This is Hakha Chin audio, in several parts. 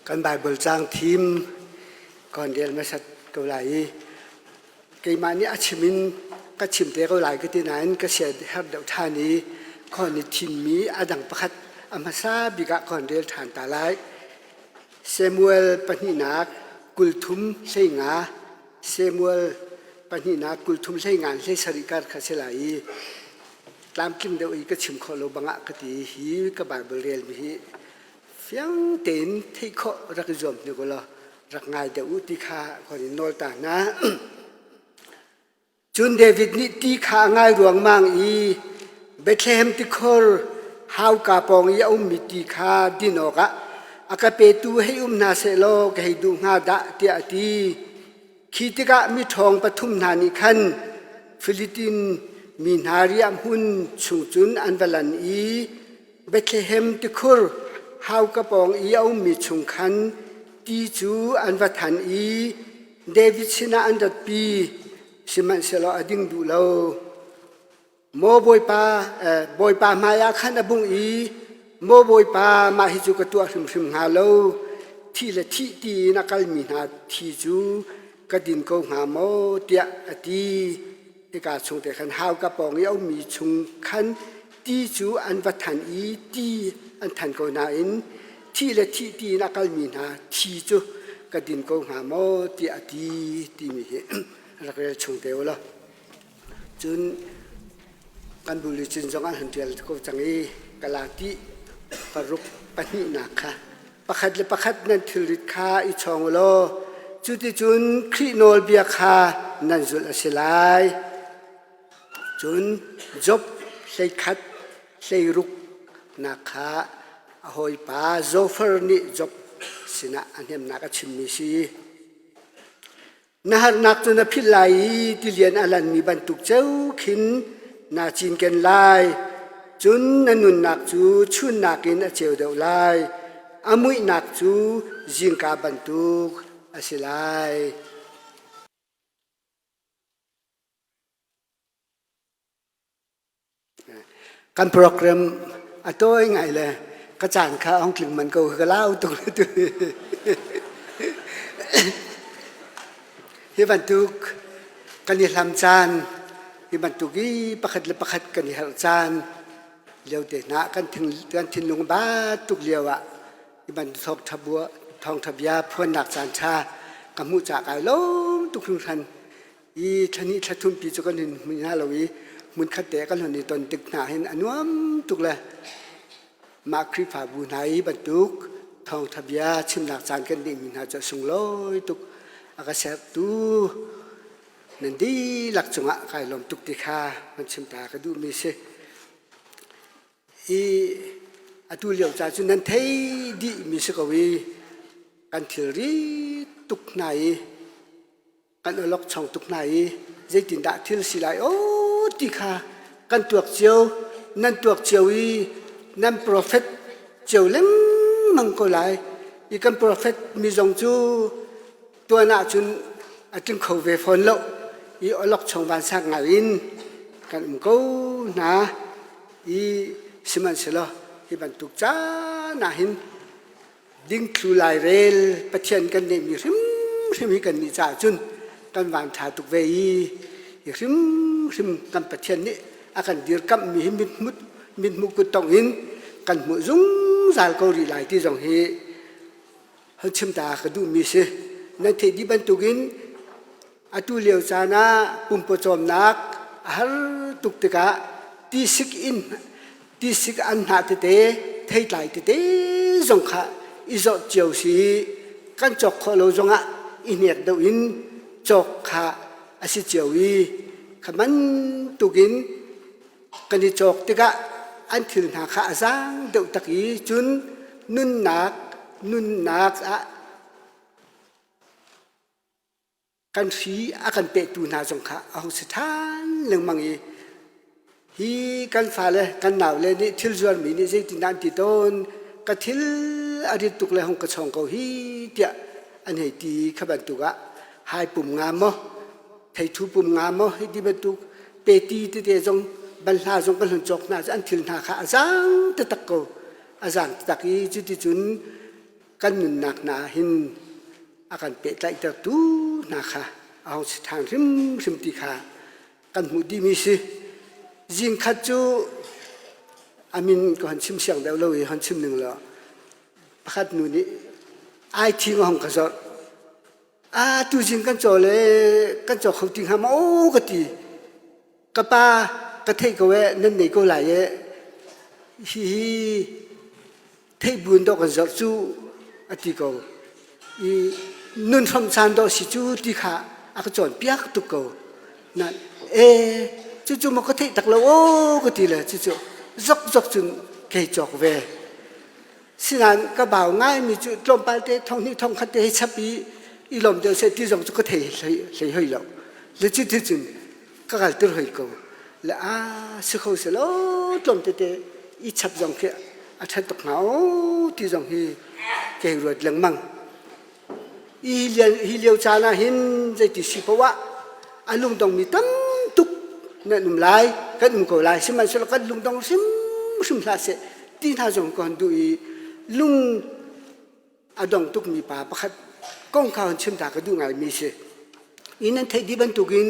Kan Baibal caang thim kan rel hmasat ko lai i keimah nih a chim in ka chim te ko lai ka ti nain ka sia herh deuh ṭhan i khon i thimmi a dang pakhat a hmasa bik ah kan rel ṭhan ta lai. Samuel pahnihnak 30 hleinga Samuel pahnihnak 30 hleinga hlei sarih kar kha si lai i tlamtling deuh i ka chim khawh lo bangah ka ti hi ka Bible relmi hi fiang tein theih khawh rak i zuam hnik ulaw rak ngai deuh u ti kha kan in nawl ta hna. Cun David nih ti kha a ngai ruangmang i Bethlehem tikhor hauka pawng i a ummi ti kha din awkah a ka petu hei um hna seh law ka hei duh hnga dah tiah a ti. Khi tikah miṭhawng pathum hna nih khan Filistin mi hna riahhmun chung cun an va lan i Bethlehem tikhur hauka pawng i a ummi chung khan ti cu an va than i David sinah an ratpi, sihmanhsehlaw a ding duh lo. Maw Bawipa, eh, Bawipa hmaiah khan a bungh i, Maw Bawipa, mah hi cu ka tuah hrimhrim hnga lo. Thih le thih tiin a kalmi hna thi cu ka din ko hnga maw, tiah a ti. Hika chung te khan hauka pawng i a ummi chung khan ti cu an va than i ti an than ko nain thih le thih tiin a kalmi hna thi cu ka din ko hnga maw tiah a ti timi hi rak rel chung te u law. Cun kan bulicin zong an han ṭial ko cang i Galati paruk pahnihnak kha pakhat le pakhat nan thilrit kha i chawng u law cuticun Khrih nawlbia kha nan zulh a si lai. Cun Job 11 hleiruk nak kha a hawipa Zofar nih Job sinah a hnemnak a chimmi si. Na harnak cu na philh lai i tilian a lanmi bantuk ceu khin naa cinken lai. Cun na nunnak cu chunnak in a ceu deuh lai. A muihnak cu zingka bantuk a si lai. Kan program a tawi ngai le ka caan kha a hung tling man ko ka lau tuk le tu. Hi bantuk kan i hlam caan, hi bantuk i pakhat le pakhat kan i herh caan lio te hna kan kan thinlung ba tuk lio ah hi bantuk thawngtha bia phuannak caan ṭha ka hmuh ca kai lawm tuk hringhran. I thlahnih thlathum pi cu kan hin hmu hna lo i hmunkhat te kan hon i ton tik hna hin a nuam tuk le mah Khrihfabu hna i bantuk thawngtha bia chimnak caan kan ngeihmi hna cu a sunglawi tuk a ka sertu nan dihlak cungah kai lawm tuk ti kha van chim ta ka duhmi si. I atu lio ca cu nan thei dih mi si ko i kan thilri tuk hna i kan awlokchong tuk hna i zeitindah thil si lai aw ti kha kan tuak cio nan tuak cio i nan profet cio lengmang ko lai i kan profet mi zong cu tuan ahcun a tling kho ve fawn lo i awlokchong vansang ngai in kan um ko hna i sihmanhsehlaw hi bantuk caan ah hin dingthlu lairel Pathian kan neihmi hrimhrim hi kan nih caah cun kan van ṭha tuk ve i hi hrimhrim kan Pathian nih a kan dirkamhmi hi mithmut mithmuh kuttongh in kan hmuh zungzal ko rih lai ti zong hi hon chim ta ka duhmi si. Nan theih dih bantukin Atu lio caan ah pumpawcawmnak a har tuk tikah tisik in tisik an hnah tete theitlai tete zong kha i zawt cio si kan cawk khawh lo zongah i hnek deuh in cawk kha a si cio i kha bantuk in kan i cawk tikah an thil hna kha a zaang deuh tak i cun nunnak nunnak ah Kan hri a kan pehtu hna zong kha a hung si ṭhan lengmang i hi kan fale kan naule nih thil zuarmi nih zeitindah an ti tawn ka thil a rit tuk le hung ka chawng ko hi tiah an hei ti kha bantuk ah hai pum nga maw theithu pum nga maw hi ti bantuk peti tete zong banhla zong kan hun cawk hna cu an thil hna kha a zaang taktak ko a zaang taktak i cuticun. kan nunnak hna ah hin a kan pehtlaihtertu hna kha a hung si ṭhan hrimhrim ti kha kan hmuh dihmi si. Zingkhat cu a min ka hon chim siang deuh lo i hon chim ning law pakhat nu nih ai thing a hong ka zorh. A tuzing kan caw le kan caw kho ti hnga maw aw ka ti. Ka pa ka theih ko eh nan nei ko lai eh hihi theih buin dawh kan zorh cu a ti ko. I nun hram caan dawh si cu ti kha a ka cawnpiak tuk ko. Na e cucu maw ka theih tak lo aw ka ti le cucu zokzok cun kei cawk ve. Sinain ka bau ngaimi cu tlawmpal te thong hnih thong khat te hei chap i i lawm deuh seh ti zong cu ka thei hlei hoi lo. Le cu ti cun ka kal tir hoi ko. Le a si kho se lo tlawm tete i chap zong khi a ṭhat tuk hnga o ti zong hi kei ruat lengmang. Hi lio caan ah hin zeiti si poah ah a lungdongmi tam tuk nan um lai, kan um ko lai. Sihmanhsehlaw kan lungdong hrimhrim hlah seh ti hna zong ka hun duh i lung a dong tukmi pa pakhat kong kha hun chim ta ka duh ngaimi si. I nan theih dih bantukin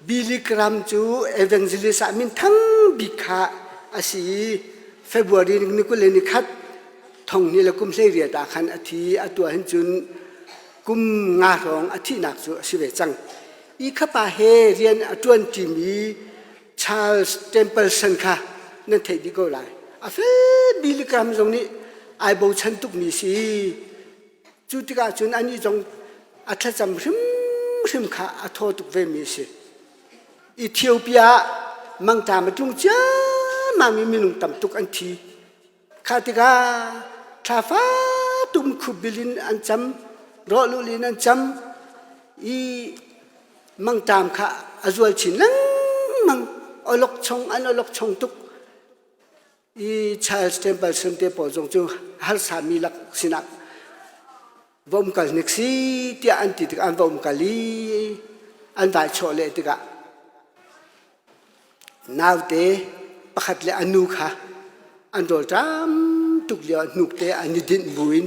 Billy Graham cu evangelist ah minthang bik kha a si i February ni 21 thong hnih le kum 18 ah khan a thi. Atu ah hin cun kum nga hrawng a thihnak cu a si ve cang. I khapa he rian a ṭuan ṭimi Charles Templeson kha nan theih dih ko lai. A fel Billy Graham zong nih ai bochan tukmi si. Cu tikah cun anih zong a thlacam hrimhrim kha a thaw tuk vemi a si. Ethiopia ah mangṭam a tlung ciammam i minung tam tuk an thi. Kha tikah thla fatum khupbil in an cam, rawlulh in an cam i mangṭam kha a zual chin lengmang. Awlokchong an awlokchong tuk. I Charles Templeson te pawl zong cu harsami lak sinah va um kal hnik si tiah an ti tikah an va um kal i an vai chawh leh tikah naute pakhat le a nu kha an rawlṭam tuk lio ah hnuk te an i dinh buin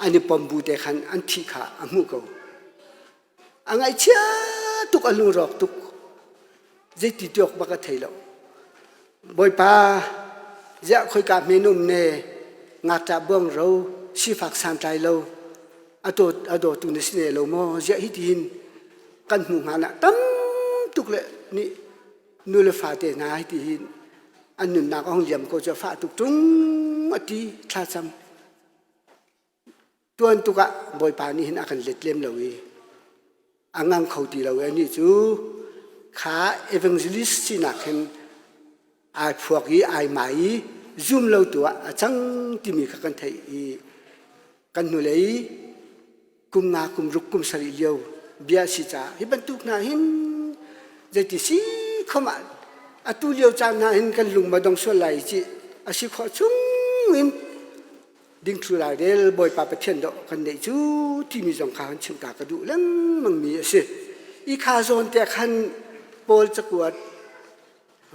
an i pom bu te khan an thih kha a hmuh ko. A ngaihchia tuk, a lungrawk tuk. Zeiti tiawk bak a thei lo. Bawipa, ziah khoika hme na um ne, ngakṭah buangro, sifak santlai lo, a dawt a dawtu na si ne lo maw? Ziah hitihin kan hmuh hnga nak tam tuk le nih nu le fate hna hitihin an nunnak a hung liam ko cu a fah tuk ṭung a ti thlacam. Tuan tuk ah Bawipa nih hin a kan let lem lo i a ngang kho ti lo i anih cu kha evangelist sinak hin ai phuak i ai mai i zum lo tu ah a cang timi kha kan theih i kan hnulei kum nga kum ruk kum sarih lio bia a si caah hi bantuk hna hin zeiti si khom ah atu lio caan hna hin kan lung ma dong sual lai ci a si khawh chung in dingthlu lairel Bawipa Pathian dawh kan neih cu timi zong kha hun chim ta ka duh lengmang mi a si. I kha zawn te khan Paul cakuat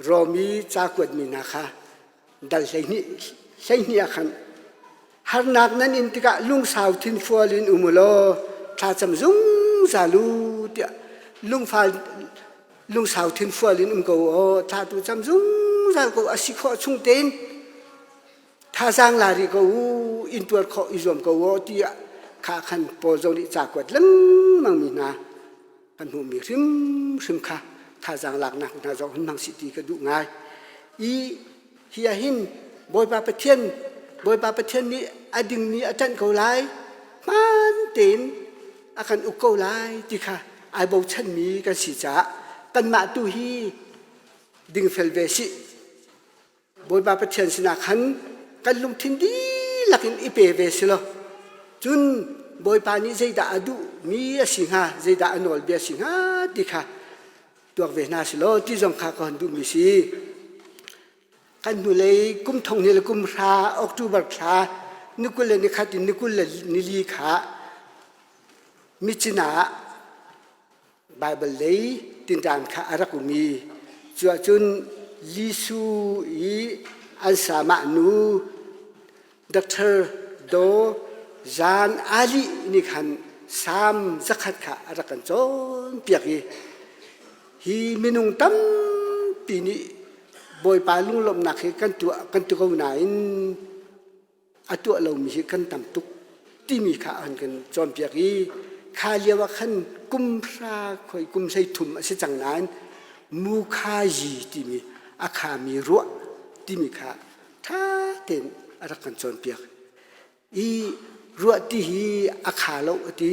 Romi ca kuatmi hna kha dal 12 12 ah khan harnak nan in tikah lungsau thinfual in um u law thlacam zungzal u tiah lungfal lungsau thinfual in um ko aw thla tu cam zungzal ko a si khawh chung tein thazaang la rih ko u intuar khawh i zuam ko u tiah kha khan Paul zong nih ca kuat lengmang mi hna kan hmuhmi hrimhrim kha thazaang laknak hna zong hun hmang sih ti ka duh ngai. I hi ah hin Bawipa Pathian Bawipa Pathian nih a dingmi a ṭanh ko lai hmaan tein a kan uk ko lai ti kha ai bochanmi kan si caah kanmah tu hi dingfel ve sih Bawipa Pathian sinah khan kan lungthin dihlak in i pe ve si law cun Bawipa nih zeidah a duhmi a si hnga zeidah a nawlbia a si hnga ti kha tuak ve hna si law ti zong kha ka hon duhmi si. Kan hnulei kum thong hnih le kum hra October thla ni 20 le ni khat in ni 20 le ni li kha Myitkyina ah Baibal lei tinṭan kha a rak um i cuahcun Lisu i an samah nu Dr. Daw. Zan ali nih khan Salm zakhat kha a rak kan cawnpiak i hi minung tampi nih Bawipa lunglawmhnak hi kan tuah kan ti ko nain a tuah lomi hi kan tam tuk timi kha an kan cawnpiak i kha lio ah khan kum hra khoi kum 13 a si cang nain mukhayi timi a khami ruah timi kha ṭha tein a rak kan cawnpiak i ruah ti hi a kha lo a ti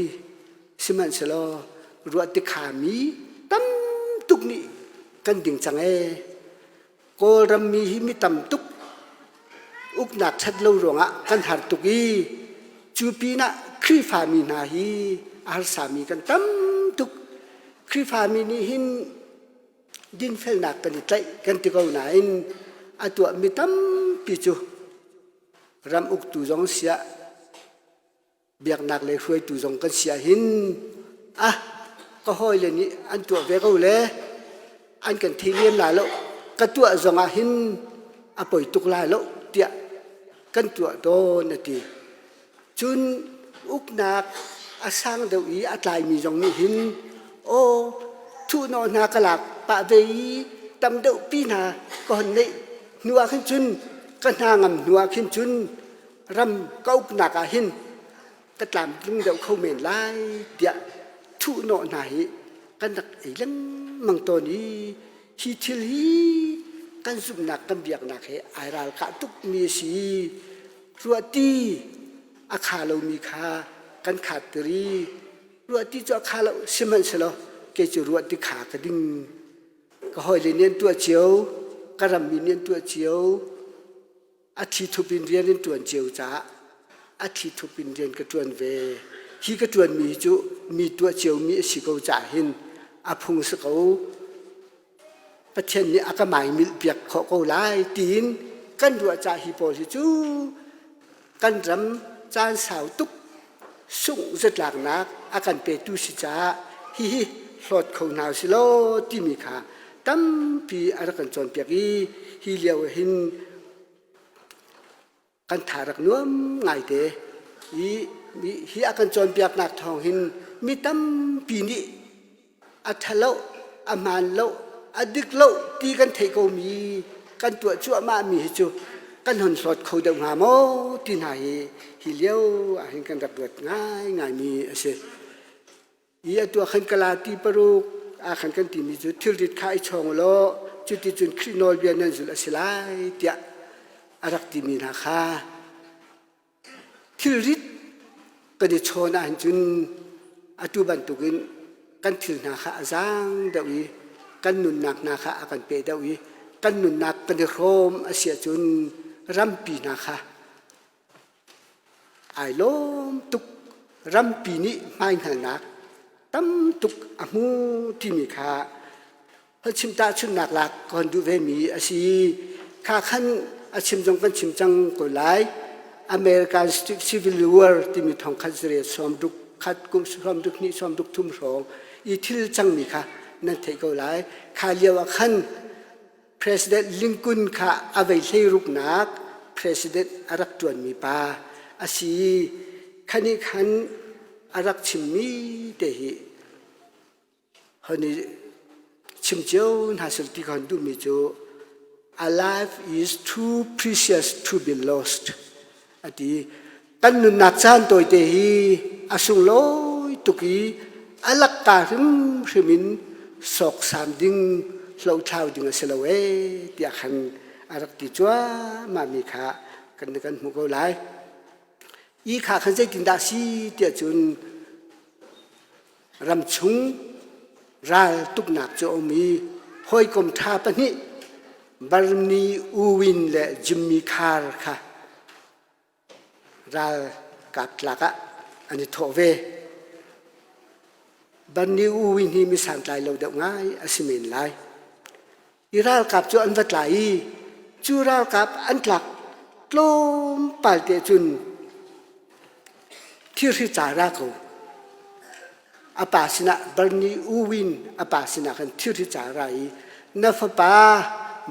sihmanhsehlaw ruah ti khami tam tuk nih kan ding cang ee Kawlram mi hi mi tam tuk uknak ṭhat lo ruangah kan har tuk i cu pinah Khrihfami hna hi a harsami kan tam tuk. Khrihfami nih hin dinfelnak kan i tlaih kan ti ko nain a tuahmi tampi cu ram uktu zong siah biaknak lei hruaitu zong kan si ahhin ah ka hawile nih an tuah ve ko le an kan thei lem lai lo ka tuah zong ah hin a poi tuk lai lo tiah kan tuah tawn a ti. Cun uknak a sang deuh i a tlaimi zong nih hin aw thuhnawh hna ka lak pah ve i tam deuh pi hna ka hon neih hnu ah khin cun ka hna ngam hnu ah khin cun ram ka uknak ah hin ka tlamtling deuh kho men lai tiah thuhnawh hna hi kan rak ei lengmang tawn i hi thil hi kan zumhnak kan biaknak he ai ralkah tukmi a si. Ruahti a kha lomi kha kan khat tiri ruahti cu a kha lo sihmanhsehlaw kei cu ruahti kha ka ding ka hawile nih an tuah cio ka rammi nih an tuah cio A thlithup in rian in ṭuan cio caah a thlithup in rian ka ṭuan ve. Hi ka ṭuanmi hi cu mi tuah ciomi a si ko caah hin a phung si ko. Pathian nih a ka maimilh piak khawh ko lai tiin kan ruah caah hi pawl hi cu kan ram caan sau tuk sungh zatlaknak a kan petu si caah hihi hlawt kho hna usih law timi kha tampi a rak kan cawnpiak i hi lio ah hin kan tha rak nuam ngaite i hi a kan cawnpiaknak thawng hin mi tampi nih a ṭhalo, a hmaan lo, a dik lo ti kan theih komi kan tuah cuahmahmi hi cu kan hon hlawt kho deuh hnga maw ti hna hi hi lio ah hin kan rak ruat ngaingaimi a si. Hi atu ah khan kala ti paruk ah khan kan timi cu thilrit kha i chawng law cuticun Khrih nawlbia nan zulh a si lai tiah a rak timi hna kha Thilrit kan i chawn ahcun atu bantukin kan thil hna kha a zaang deuh i kan nunnak hna kha a kan peh deuh i kan nunnak kan i hrawm a si ahcun rampi hna kha ai lawm tuk. Rampi nih hmaihngalnak tam tuk a hmu timi kha chim tahchunhnak lak ka hon duh vemi a si. Kha khan a chim zong kan chim cang ko lai. American Civil War timi thong khat zariat sawm ruk khat kum sawm ruk hnih sawm ruk thum hrawng i thil cangmi kha nan theih ko lai. Kha lio ah khan President Lincoln kha a vei hlei ruknak president a rak ṭuanmi pa a si. Khani khan a rak chimmi te hi Hon i chim cio hna sel ti ka hon duhmi cu a life is too precious to be lost a ti. Kan nunnak caan tawite hi a sunglawi tuk i a lakka hrimhrim in sawksam ding hlohthlau ding a si lo ee tiah khan a rak ti cuahmahmi kha kan kan hmuh ko lai. I kha khan zeitindah a si tiah cun Ramchung raltuknak cu a um i hawikom ṭha pahnih Barney Ewin le Jimmy Carr kha ralkap tlak ah an i thawh ve. Barney Ewin hi mi santlai lo deuh ngai a si men lai. I ralkap cu an va tla i cu ralkap an tlak tlawmpal te cun thirhri ca ra ko. A pa sinah Barni Uwin a pa sinah khan thirhri ca ra i na fapa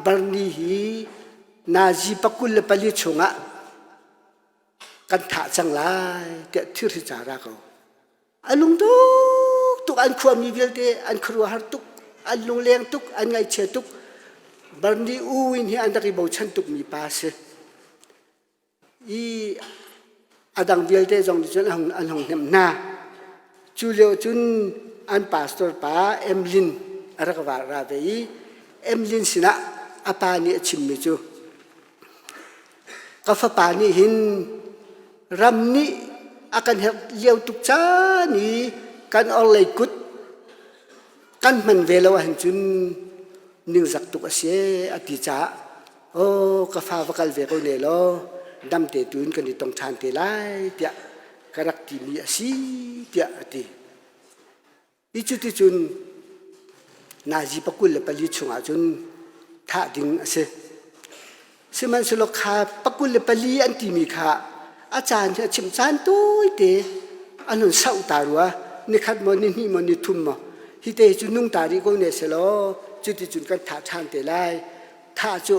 Barni hi nazi pakul le pali chungah. Kan thah cang lai tiah thirhri ca ra ko. A lung tuk tuk an khuami vialte an khuaruahhar tuk, an lungleng tuk, an ngaihchia tuk. Barni U Win hi an rak i bochan tukmi pa a si. I a dang vialte zong nih cun an hung hnemh hna. Cu lio cun an pastor pa Emlyn a rak ra ve i Emlyn sinah a pa nih a chimmi cu ka fapa nih hin ram nih a kan herh lio tuk caan i kan orhlei kut kan hman ve lo ahhin cun ningzak tuk a si a ti caah aw ka fa va kal ve ko ne law damte tu in kan i tong ṭhan te lai tiah ka rak timi a si tiah a ti. I cuticun nazi pakul le pali chungah cun thah ding a si. Sihmanhsehlaw kha pakul le pali an timi kha a caan hi a chim caan tawite an hun sauh ta rua nikhat maw nihnih maw nithum maw hi te cu nung ta rih ko ne selaw cuticun kan thah ṭhan te lai thah cu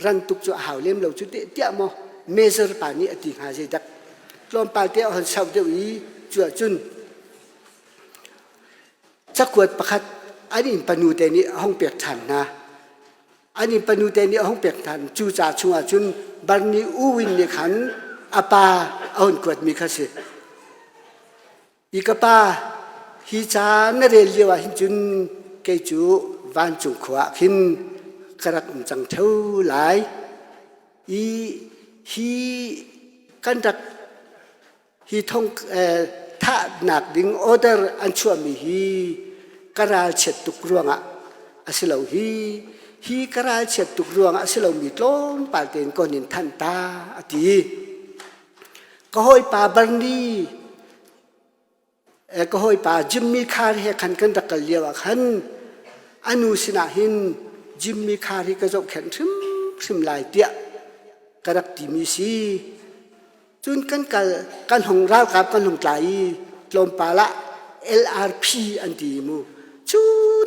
ran tuk cu a hau lem lo cu tiah maw major pa nih a ti hnga zeidak tlawmpal te a hon sauh deuh i cu ahcun cakuat pakhat an inn panu te nih a hung pek ṭhan hna. An inn panu te nih a hung pek ṭhan. Cu ca chungah cun Barni U Win nih khan a pa a hun kuatmi kha si. I ka pa, hi ca na rel lio ah hin cun kei cu vancung khua ah khin ka rak um cang ṭheo lai. I hi kan rak Hi thong thahnak ding order an chuahmi hi ka ralchiat tuk ruangah a si lo hi. Hi ka ralchiat tuk ruangah a si lomi tlawmpal tein kon in thanh ta a ti. Ka hawipa Bernie ka hawipa Jimmy Carr he khan kan rak kal lio ah khan a nu sinah hin Jimmy Carr hi ka zohkhenh hrimhrim lai tiah ka rak timi si. Cun kan kal kan hung ralkap kan hung tla i tlawmpal ah LRP an ti mu. Cu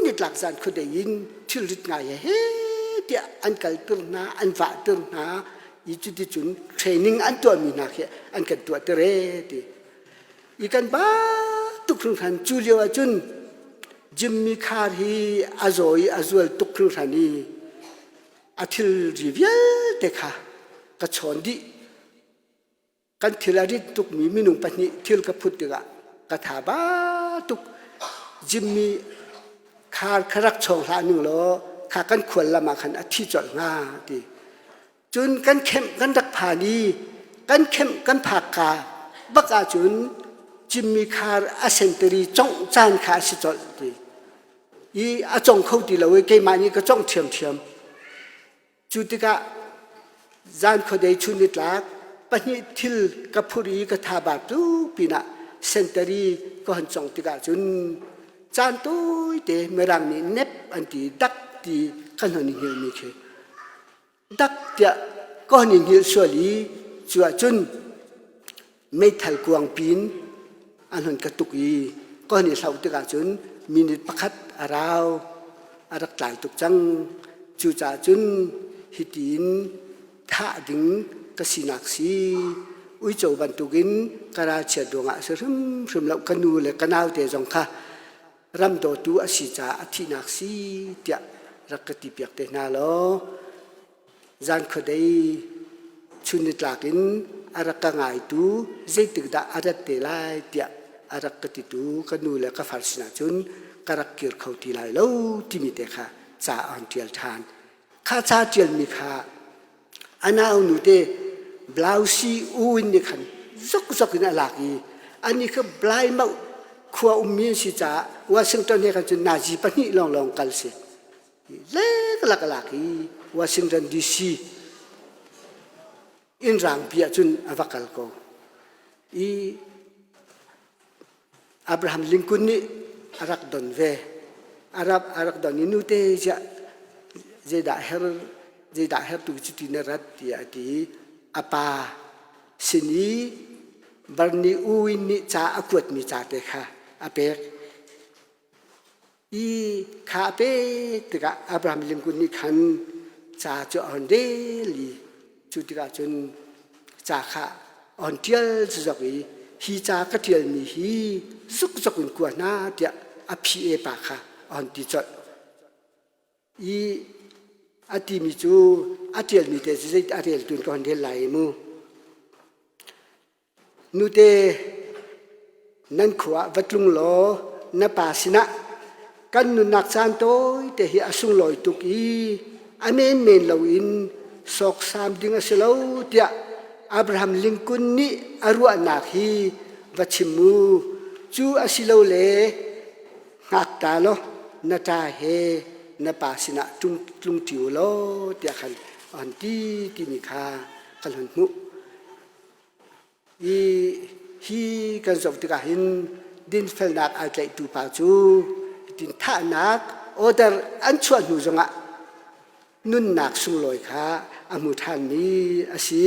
nitlak zan khuadei in thilrit ngai he he tiah an kalter hna an vahter hna i cuticun training an tuahmi hna khi an kan tuahter ee ti. I kan ba tuk hringhran cu lio ahcun Jimmy Carr hi a zaw i a zual tuk hringhran i a thilri vialte kha ka chawn dih. Kan thil a rit tukmi minung pahnih thil ka phut tikah ka tha ba tuk. Jimmy Carr kha rak chawng hlah ning law kha kan khual lam ah khan a thi colh hnga ti. Cun kan kemh kan rak phan i kan kemh kan phak ka bak ahcun Jimmy Carr a sentari congh caan kha a si colh ti. I a cong kho ti lo i keimah nih ka congh ṭhiamṭhiam. Cu tikah zan khuadei chun nitlak pahnih thil ka phur i ka tha bar tuk pinah sentari ka hon cong tikah cun caan tawite Mirang nih nep an ti dak ti kan hon i hngilhmi khi dak tiah ka hon i hngilh sual i cu ahcun meithal kuang pin an hon ka tuk i ka hon i hlauh tikah cun minute pakhat a rau a rak tlai tuk cang cucaah cun hitin thah ding ka sinak si uico bantukin ka ralchiat ruangah a si hrimhrim lo ka nu le ka naute zong kha ram dawtu a si caah a thihnak si tiah rak ka ti piak te hna law zan khuadei chun nitlak in a rak ka ngaitu zeitik dah a rat te lai tiah a rak ka titu ka nu le ka far sinah cun ka rak kir kho ti lai lo timi te kha ca an ṭial ṭhan. Kha ca ṭialmi kha a naunu te Blausi Uwin nih khan zokzok in a lak i ani kha Blaimauh khua ummi an si caah Washington he khan cun nazi pahnih lawnglawng kal si. Leklak a lak i Washington DC inn rangpi ah cun a va kal ko. I Abraham Lincoln nih a rak don ve. A rak, a rak don i nute ziah zeidah her zeidah hertu cuti na rat tiah a ti i a pa sin i Bernie Uwin nih ca a kuatmi ca te kha a pek. I kha a pek tikah Abraham Lincoln nih khan ca cu a hon rel i cu tikah cun ca kha On ṭial zok i hi ca ka ṭialmi hi zukzok in kua hna tiah a PA pa kha a hon ti colh. I a timi cu a ṭialmi te cu zei a reltu in ka hon rel lai mu. Nute, nan khua ah va tlung law na pa sinah kan nunnak caan tawite hi a sunglawi tuk i a menmen loin sawksam ding a si lo tiah Abraham Lincoln nih a ruahnak hi va chim mu. Cu a si lo le hngak ta law na ṭa he na pa sinah tlungṭi u law tiah khan a hon ti timi kha kan hon hmuh. I hi kan zoh tikah hin dinfelnak ai tlaihtu pa cu tin thahnak order an chuah hnu zongah nunnak sunglawi kha a hmu ṭhanmi a si.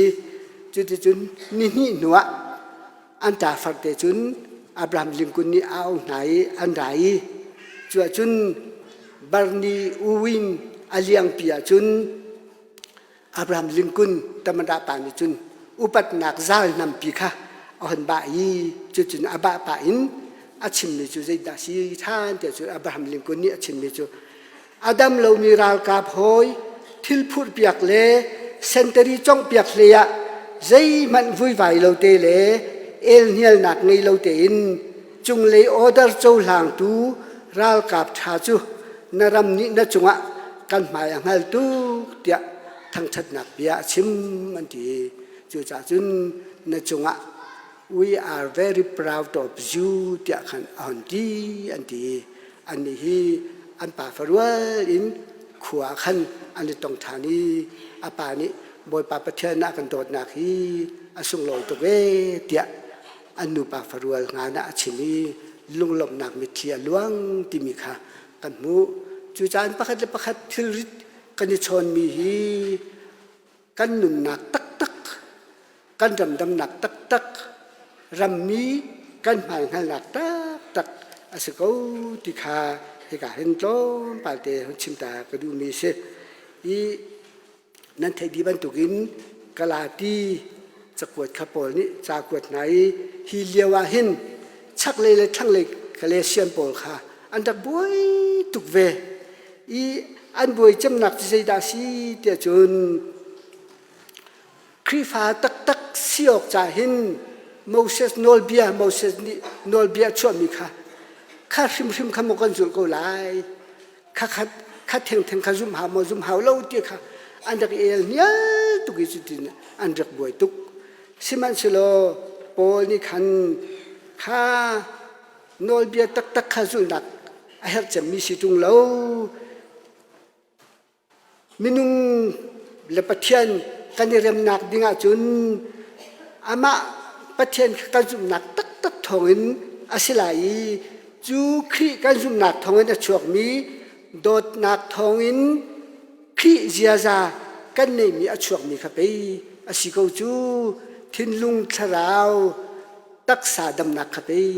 Cuticun nihnih hnuah an ṭafar te cun Abraham Lincoln nih a auh hna i an ra i cuahcun Barney Ewing a liangpi ahcun Abraham Lincoln tamada pa nih cun upatnak zal nampi kha a hon bah i cucun a bah pah in a chimmi cu zeidah si ṭhan tiah cun Abraham Lincoln nih a chimmi cu a dam lomi ralkap hawi thil phurhpiak le sentari conghpiak hlei ah zeihmanh vuivai lo te le elhnialnak ngei lo tein cunglei order cohlangtu ralkap ṭha cu na ram nih na cungah kan hmai a hngal tuk tiah thangṭhatnak bia a chim an ti. Cucaah cun na cungah we are very proud of you tiah khan a hon ti an ti. Annih hi an pa farual in khua khan an i tong ṭhan i a pa nih Bawipa Pathian a kan dawtnak hi a sunglawi tuk ee tiah an nupa farual ngan ah a chim i lunglawmhnak mitthli a luang timi kha kan hmuh. Cucaah pakhat le pakhat thilrit kan i chawnmi hi kan nunnak taktak, kan ramdamnak taktak, rammi kan hmaihngalnak taktak a si ko ti kha hika hin tlawmpal te hun chim ta ka duhmi a si. I nan theih dih bantukin Galati cakuat kha Paul nih ca kuat hna i hi lio ah hin chaklei le thlanglei Galatian pawl kha an rak buai tuk ve i an buai cemnak cu zeidah a si tiah cun Khrihfa taktak si awk ca hin Moses nawlbia Moses nih nawlbia a chuahmi kha kha hrimhrim kha maw kan zulh ko lai khakhat kha thengtheng kha zum hau maw zum hau lo ti kha an rak i el hnial tuk i cutin an rak buai tuk sihmanhsehlaw Paul nih khan kha nawlbia taktak kha zulhnak a herh cemmi si ṭung lo minung le Pathian kan i remnak ding ahcun amah Pathian kha kan zumhnak taktak thawngin a si lai i cu Khrih kan zumhnak thawngin a chuakmi dawtnak thawngin Khrih ziaza kan neihmi a chuakmi kha pei a si ko cu thinlung thlarau taksa damnak kha pei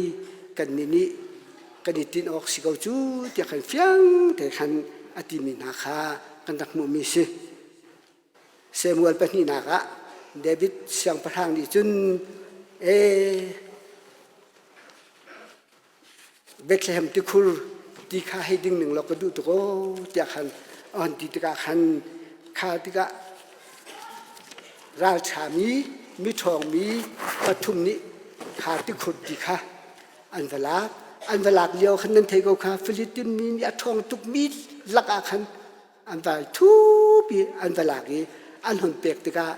kannih nih kan i tinh awk si ko cu tiah khan fiang te khan a timi hna kha kan rak hmuhmi si. Samuel pahnihnak ah David siangpahrang nih cun ee Bethlehem tikhur ti kha hei ding ning law ka duh tuk aw tiah khan a hon ti tikah khan kha tikah ralṭhami miṭhawngmi pathum nih kha tikhur ti kha an va lak an va lak lio khan nan thei ko kha Philippine mi nih a ṭhawng tukmi lakah khan an vai thupi an va lak i an hun pek tikah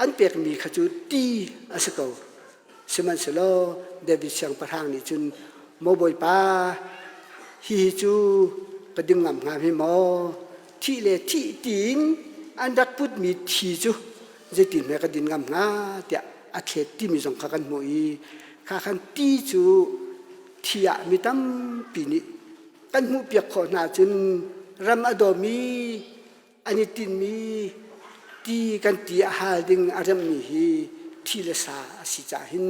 an pekmi kha cu ti a si ko sihmanhsehlaw David siangpahrang nih cun maw bawipa hihi cu ka ding ngam hnga hme maw thih le thih tiin an rak putmi thi cu zeitin hme ka din ngam hnga tiah a thlet timi zong kha kan hmuh i kha khan ti cu thi ah mi tampi nih kan hmuhpiak khawh hna cun ram a dawmi an i tinmi ti kan ti a hal ding a remmi hi thi le sa a si caah hin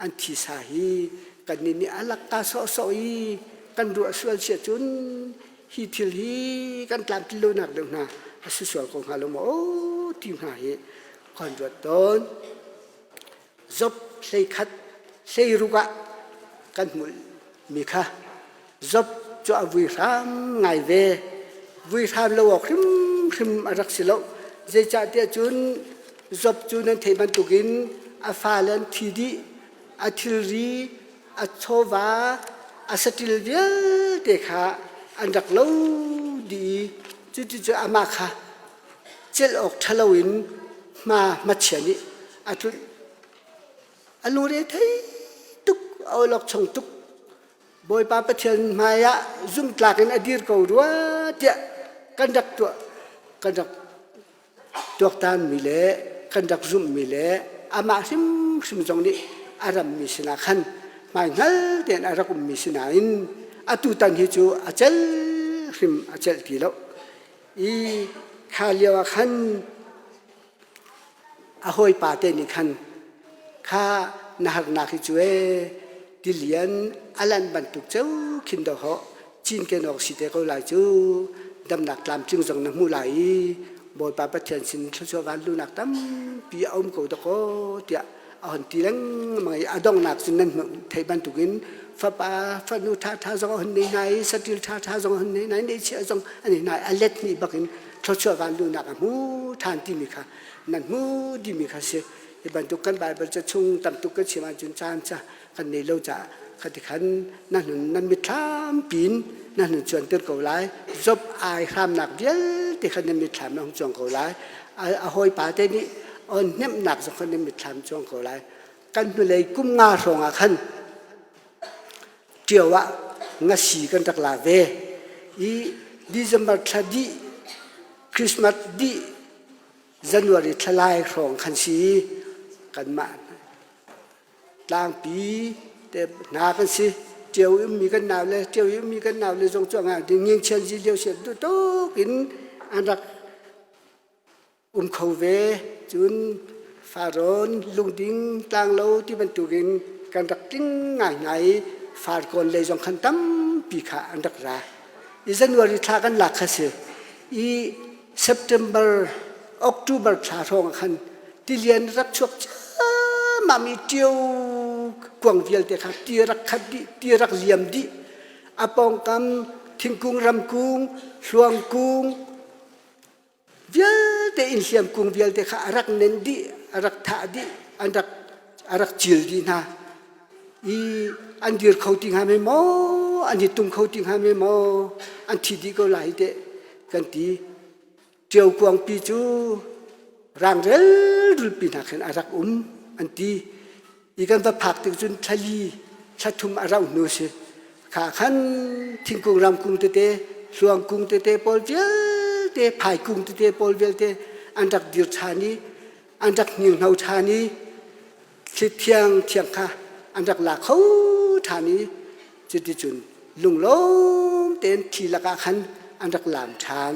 an thisa hi kannih nih a lakka sawhsawh i kan ruah sual si ahcun hi thil hi kan tlamtlin lonak deuh hna a si sual ko hnga lo maw ti hna hi kan ruat tawn. Job 11 16 ah kan hmuh mi kha Job cu a vui hram ngai ve. Vui hram lo awk hrimhrim a rak si lo. Zeicahtiah cun Job cu nan theih bantukin a fale an thi dih, a thilri, a chawva, a saṭil vialte kha an rak lo dih i cuticun amah kha celh awk ṭha loin hma hmachia nih a tlunh. A lungre thei tuk, a awlokchong tuk. Bawipa Pathian hmaiah zumhtlak in a dir ko rua tiah kan rak tuah kan rak tuaktanmi le kan rak zumhmi le amah hrimhrim zong nih a rammi sinah khan hmaihngal tein a rak ummi sinain atu tan hi cu a cel hrim a celh ti lo i kha lio ah khan A hawipa te nih khan kha na harnak hi cu ee tilian a lanh bantuk ceu khin dawhawh cinken awk si te ko lai cu damnak tlamtling zong na hmu lai i Bawipa Pathian sin thluachuah vanlunak tampi a um ko dakaw tiah a hon ti lengmang i a donghnak cun nan theih bantukin fapa fanu ṭhaṭha zong a hun nei hna i saṭil ṭhaṭha zong a hun nei hna i ngeihchiah zong an nei hna i a let hnih bakin thluachuah vanluhnak a hmu ṭhan timi kha nan hmu timi kha si. Hi bantuk kan Baibal ca chung tam tuk kan chim ahcun caan ca kan nei lo caah khati khan nan hun nan mitthlam pin nan hun cuanter ko lai. Job ai hramnak vialte kha nan mitthlam na hung cuang ko lai. A hawipa te nih on hnemhnak zong kha nan mitthlam cuang ko lai. Kan hnulei kum nga hrawng ah khan Ṭio ah ngasi kan rak la ve i December thla dih Christmas dih January thla lai hrawng khan si kanmah tlangpi te hna kan si. Ṭio i ummi kan nau le ṭio i ummi kan nau le zong cu a ngai ding ngingchian zi lio sian duh tuk in an rak um kho ve. Cun Farawn lungding tlanglo ti bantukin kan rak tling ngaingai i Farkawn lei zong khan tampi kha an rak ra. I January thla kan lak kha si. I September, October thla hrawng ah khan tilian rak chuak ciammam i ṭio kuang vialte kha ti rak khat dih, ti rak liam dih. A pawngkam thingkung ramkung, hluangkung, vialte in hliamkung vialte kha a rak nen dih a rak thah dih an rak a rak cil dih hna i an dir kho ti hnga me maw an i tum kho ti hnga me maw an thi dih ko lai teh kan ti ṭio kuangpi cu rang relrulpi hna khin a rak um an ti i kan va phak tik cun thlali thlathum a rauh hnu si kha khan thingkung ramkung tete hluangkung tete pawl vialte phaikung tete pawl vialte an rak dir ṭhan i an rak hninghno ṭhan i thli thiang thiang kha an rak la kho ṭhan i cuticun lunglawm tein thi lakah khan an rak lam ṭhan.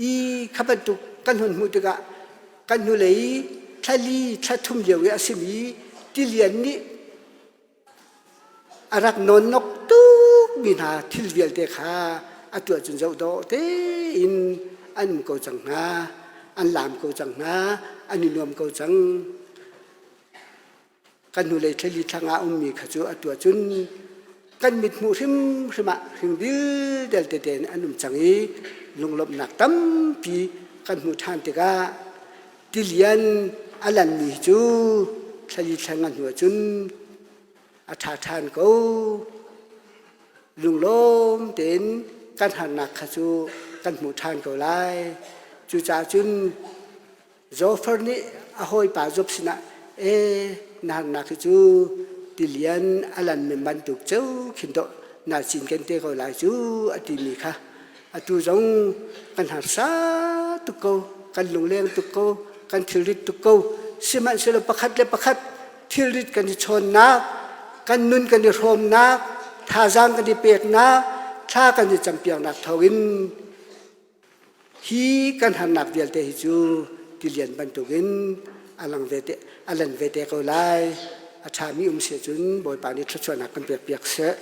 I kha bantuk kan hun hmuh tikah kan hnulei thlali thlathum lio i a simi tilian nih a rak nawnnok tukmi hna thil vialte kha atu ahcun zoh dawh tein an um ko cang hna, an laam ko cang hna, an i nuam ko cang. Kan hnulei thlali thlang ah ummi kha cu atu ahcun kan mithmuh hrimhrim ah hring dildel tete in an um cang i lunglawmhnak tampi kan hmuh ṭhan tikah tilian a lanmi cu thlali thlang a hnu ahcun a ṭha ṭhan ko. Lunglawm tein kan harnak kha cu kan hmuh ṭhan ko lai. Cucaah cun Zofar nih a hawipa Job sinah ee na harnak hi cu tilian a lanmi bantuk ceu khin dawh naa cinken te ko lai cu a timi kha atu zong kan harsa tuk ko kan lungleng tuk ko kan thilrit tuk ko sihmanhsehlaw pakhat le pakhat thilrit kan i chawnnak kan nun kan i hrawmnak thazaang kan i peknak thla kan i campiaknak thawngin Hi kan harnak vialte hi cu tilian bantukin a lang ve te, a lan ve te ko lai. A ṭhami um si cun Bawipa nih thluachuahnak kan pekpiak seh.